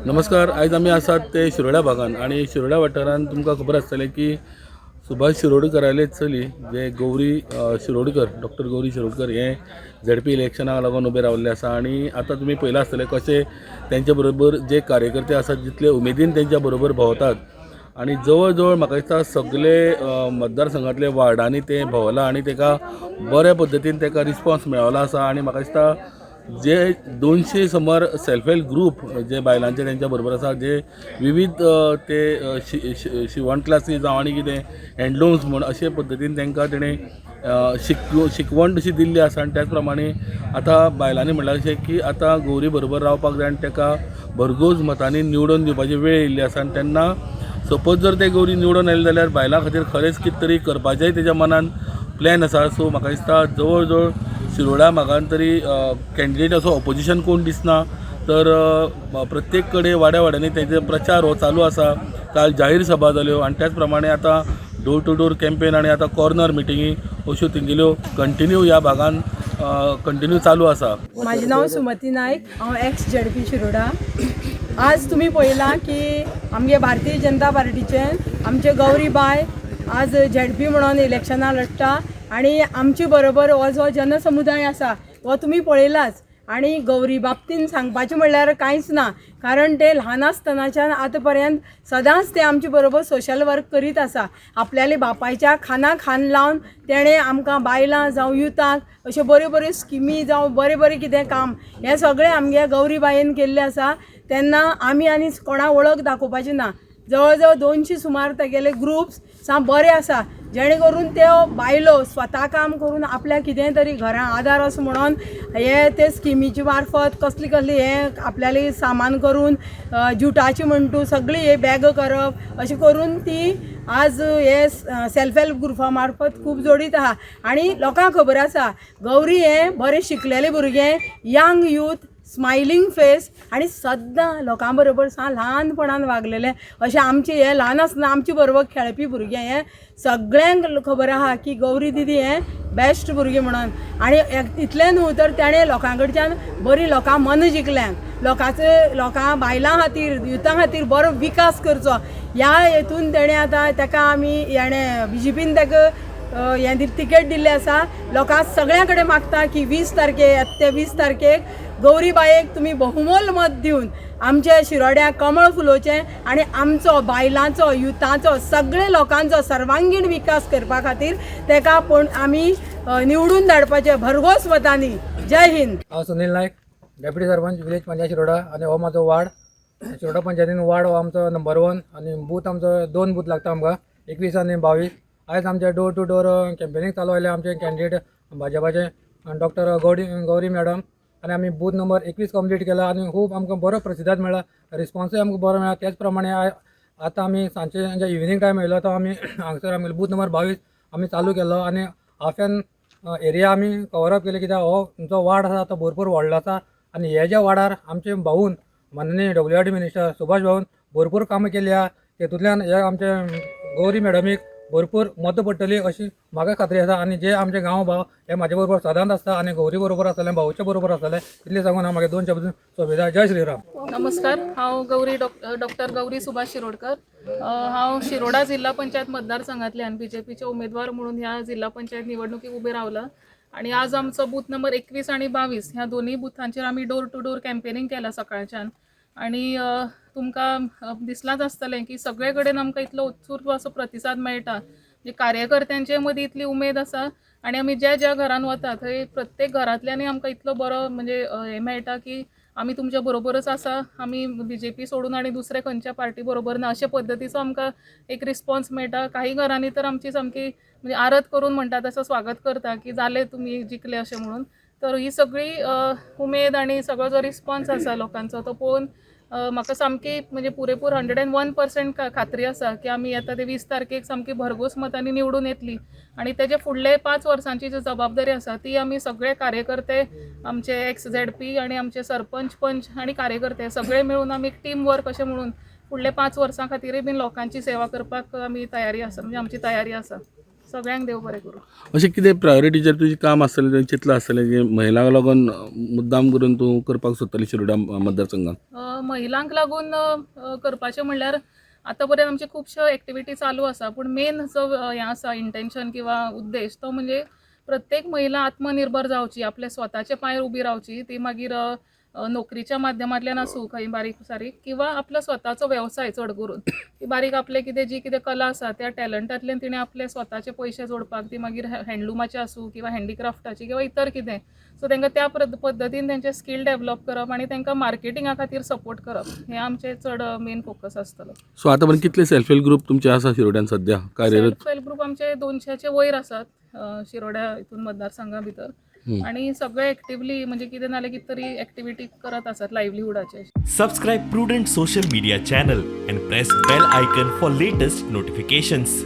नमस्कार. आयज आमी आसात ते शिरोड्या भागान आनी शिरोड्या वाठारान तुमकां खबर आसतलें की सुभाष शिरोडकराले चली जे गौरी शिरोडकर, डॉक्टर गौरी शिरोडकर हे झेडपी इलेक्शनाक लागून उबे रावल्ले आसा. आनी आतां तुमी पळयलां आसतलें कशें तेंच्या बरोबर जे कार्यकर्ते आसात जितले उमेदीन तेंच्या बरोबर भोंवतात आनी जवळ जवळ म्हाका दिसता सगले मतदारसंघातले वार्डांनी ते भोंवला आनी तेका बऱ्या पद्दतीन तेका रिस्पॉन्स मेळ्ळो आसा. आनी म्हाका दिसता जे 200 समर सेल्फ हेल्प ग्रूप जे बायलांचे तेंच्या बरोबर आसा, जे विविध ते शिवण क्लासी जावं आनी कितें हँडलूम्स म्हूण अशे पद्दतीन तांकां तेणें शिकवण तशी दिल्ली आसा. आनी त्याच प्रमाणे आतां बायलांनी म्हणलां अशें की आतां गौरी बरोबर रावपाक जाय आनी ताका भरघोस मतांनी निवडून दिवपाची वेळ येयल्ली आसा. आनी तेन्ना सपोज जर ते गौरी निवडून आयले जाल्यार बायलां खातीर खरेंच कितें तरी करपाचेंय तेज्या मनान प्लॅन आसा. सो म्हाका दिसता जवळ जवळ शिरोडा भागान तरी कॅन्डिडेट असो ऑपोजिशन कोण दिसना, तर प्रत्येक कडेन वाड्या वाड्यांनी तेजे प्रचार हो चालू आसा. काल जाहीर सभा जाल्यो आनी त्याच प्रमाणे आतां डोर टू डोर कॅम्पेन आनी आतां कॉर्नर मिटिंगी अश्यो तेंगेल्यो कंटिन्यू ह्या भागान कंटिन्यू चालू आसा. म्हाजें नांव सुमती नायक, हांव एक्स झेडपी शिरोडा. आज तुमी पळयलां की आमगे भारतीय जनता पार्टीचे आमचे गौरी बाय आज झेडपी म्हणून इलेक्शनां लढटा आनी आमचे बरोबर हो जो जनसमुदाय आसा हो तुमी पळयलाच. आनी गौरी बाबतीन सांगपाचें म्हणल्यार कांयच ना, कारण ते ल्हान आसतनाच्यान आतां पर्यंत सदांच ते आमचे बरोबर सोशल वर्क करीत आसा. आपल्याले बापायच्या खाना खान लावन तेणें आमकां बायलां जावं युथाक अश्यो बऱ्यो बऱ्यो स्किमी जावं बरें बरें कितें काम हें सगळें आमगे गौरी बायेन केल्लें आसा. तेन्ना आमी आनी कोणा वळख दाखोवपाची ना. जवळ जवळ 200 सुमार तेगेले ग्रुप्स साम बरे आसा, जेणे करून त्यो बायलो स्वता काम करून आपल्याक कितेंय तरी घरां आदार असो म्हणून हे ते स्किमीचे मार्फत कसली कसली हे आपल्याले सामान करून जुटाची म्हण तूं सगळी हे बॅगां करप अशें करून ती आज हे सेल्फ हेल्प ग्रुपा मार्फत खूब जोडीत आहा. आनी लोकांक खबर आसा गौरी हें बरें शिकलेलें भुरगें, यंग यूथ, स्मायलींग फेस आनी सद्दां लोकां बरोबर सा ल्हानपणान वागलेलें अशें आमचें हें ल्हान आसतना आमचे बरोबर खेळपी भुरगें हें सगळ्यांक खबर आहा की गौरी दिदी हें बेस्ट भुरगें म्हणून. आनी इतलें न्हू तर तेणें लोकां कडच्यान बरीं लोकां मन जिखल्यांत, लोकांचे लोकां बायलां खातीर युथा खातीर बरो विकास करचो ह्या हेतून तेणें आतां तेका आमी हेणें बीजेपीन तेका हें तिकेट दिल्लें आसा. लोकां सगळ्यां कडेन मागता की 20 तारखेक येता ते 20 तारखेक गौरी बायेक तुमी बहुमोल मत दिवन आमच्या शिरोड्याक कमळ फुलोवचें आनी आमचो बायलांचो युथाचो सगळे लोकांचो सर्वांगीण विकास करपा खातीर तेका पूण आमी निवडून धाडपाचें भरघोस मतांनी. जय हिंद. हांव सुनील नायक, डेप्युटी सरपंच, विलेज पंचायत शिरोडा आनी हो म्हाजो वार्ड शिरोडा पंचायतीन वार्ड हो आमचो नंबर 1 आनी बूथ आमचो 2 बूथ लागता आमकां, 21 आनी 22. आयज आमचे डोर टू डोर कॅम्पेनींग चालू आयलें आमचे कॅन्डिडेट भाजपाचे डॉक्टर गौरी मॅडम आनी आमी बूथ नंबर 21 कंप्लीट केला आनी खूब आमकां बरो प्रतिसाद मेळ्ळा, रिस्पोन्सूय आमकां बरो मेळ्ळा. त्याच प्रमाणे आतां आमी सांजचे इव्हिनींग टायम येयलो तो आमी हांगसर आमी बूथ नंबर 22 आमी चालू केलो आनी हाफ एन एरिया आमी कवर अप केली, कित्याक हो जो वार्ड आसा तो भरपूर व्हडलो आसा आनी हे ज्या वार्डार आमचे भाऊन माननीय W R D minister Subhash भाऊन भरपूर कामां केली आहा. तेतूंतल्यान हे आमचे गौरी मॅडमीक भरपूर मतां पडटली अशी म्हाका खात्री आसा आनी जे आमचे गांव भाव हे म्हाजे बरोबर सदांच आसता आनी गौरी बरोबर आसतले, भाऊच्या बरोबर आसतले. इतलें सांगून हांव म्हागे 2 शब्द सोंपयता. जय श्रीराम. नमस्कार, हांव गौरी डॉक्टर गौरी सुभाष शिरोडकर. हांव शिरोडा जिल्हा पंचायत मतदारसंघातल्यान बीजेपीचे उमेदवार म्हणून ह्या जिल्हा पंचायत निवडणुकीक उबे रावला आनी आज आमचो बूथ नंबर 21 आनी 22 ह्या दोनूय बुथांचेर आमी डोर टू डोर कॅम्पेनींग केलां सकाळच्यान. आनी तुमकां दिसलांच आसतलें की सगळे कडेन आमकां इतलो उत्स्फूर्त असो प्रतिसाद मेळटा, म्हणजे कार्यकर्त्यांचे मदीं इतली उमेद आसा आनी आमी ज्या ज्या घरान वता थंय प्रत्येक घरांतल्यानूय आमकां इतलो बरो म्हणजे हें मेळटा की आमी तुमच्या बरोबरच आसा, आमी बीजेपी सोडून आनी दुसरे खंयच्या पार्टी बरोबर ना अशे पद्दतीचो आमकां एक रिस्पॉन्स मेळटा. काही घरांनी तर आमची सामकी म्हणजे आरत करून म्हणटा तसो स्वागत करता की जालें तुमी जिखले अशें म्हणून. तर ही सगळी उमेद आनी सगळो जो रिस्पॉन्स आसा लोकांचो तो पळोवन म्हाका सामकी म्हणजे पुरेपूर 101% खात्री आसा की आमी येता ते 20 तारखेक सामकी भरघोस मतांनी निवडून येतली आनी तेजे फुडले 5 वर्सांची जी जबाबदारी आसा ती आमी सगळे कार्यकर्ते आमचे एक्स झेड पी आनी आमचे सरपंच पंच आनी कार्यकर्ते सगळे मेळून आमी एक टीम वर्क अशें म्हणून फुडले 5 वर्सां खातीरय बीन लोकांची सेवा करपाक आमी तयारी आसा, म्हणजे आमची तयारी आसा. सगळ्यांक देव बरें करूं. अशें कितें प्रायोरिटीचेर तुजें काम आसतलें, तुवें चिंतलां आसतलें जें महिलांक लागून मुद्दाम करून तूं करपाक सोदतली शिरोडा मतदारसंघात? महिलांक लागून करपाचें म्हणल्यार आतां पर्यंत आमचे खुबश्यो एक्टिविटी चालू आसा, पूण मेन जो हें आसा इंटेन्शन किंवा उद्देश तो म्हणजे प्रत्येक महिला आत्मनिर्भर जावची, आपल्या स्वताच्या पांयार उबी रावची. ती मागीर नोकरीच्या माध्यमांतल्यान आसूं खंय बारीक सारीक, किंवा आपलो स्वताचो वेवसाय चड करून ती बारीक आपलें कितें जी कितें कला आसा त्या टॅलंटांतल्यान तिणें आपले स्वताचे पयशे जोडपाक, ती मागीर हँडलुमाचे आसूं किंवा हँडीक्राफ्टाची किंवा इतर कितें, सो तांकां त्या पद्दतीन तेंचे स्कील डेवलप करप आनी तांकां मार्केटिंगा खातीर सपोर्ट करप हें आमचें चड मेन फोकस आसतलो. सो आतां पर्यंत कितले सेल्फ हेल्प ग्रुप तुमचे आसा शिरोड्यान सद्या कार्यरत? सेल्फ हेल्प ग्रुप आमचे 200चे वयर आसात शिरोड्या हितून मतदारसंघा भितर आनी सगळे एक्टिवली म्हणजे कितें नाल्यार कितें तरी एक्टिविटी करत आसात लायवलीहुडाचे. Subscribe Prudent Social Media channel and press bell icon for latest notifications.